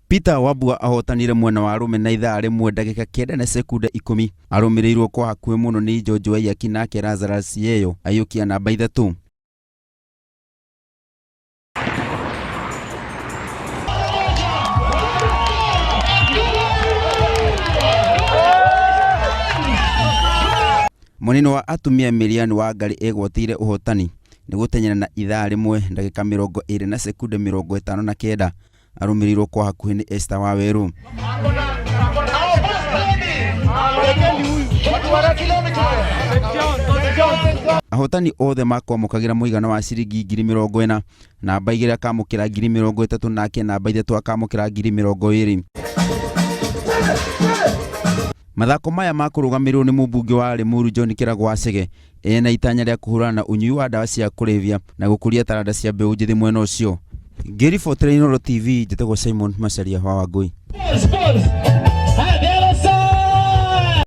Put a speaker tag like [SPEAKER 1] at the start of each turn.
[SPEAKER 1] Peter Wambua ahotanire mwena wa arũme na ithaa rĩmwe ndagĩka kenda na sekunde ikũmi arũmĩrĩirwo kwa hakuhĩ mũno nĩ George Waiyaki nake Lazarus Yeyo aiyũkia namba ithatũ. Mũnini wa atumia Miriam Wangari egwatĩire ũhotani nĩ gũteng'era na ithaa rĩmwe ndagĩka mĩrongo ĩrĩ na sekunde mĩrongo ĩtano na kenda arũmĩrĩirwo kwa hakuhĩ nĩ Esther Wawerũ. Ahotani othe makwamũkagĩra mũigana wa ciringi 40,000, namba igĩrĩ akamũkĩra 30,000 nake namba ithatũ akamũkĩra 20,000. Mathako maya makũrũgamĩrĩrwo nĩ mũmbunge wa Limuru John Kĩrago wa Chege ena itanya rĩa kũhũrana na ũnyui wa ndawa cia kũrebia na gũkũria taranda cia mbeũ njĩthĩ mwena ũcio. Ngĩribotera Inooro TV njĩtagwo Simon Macharia wa Wangũi.
[SPEAKER 2] Pause, pause.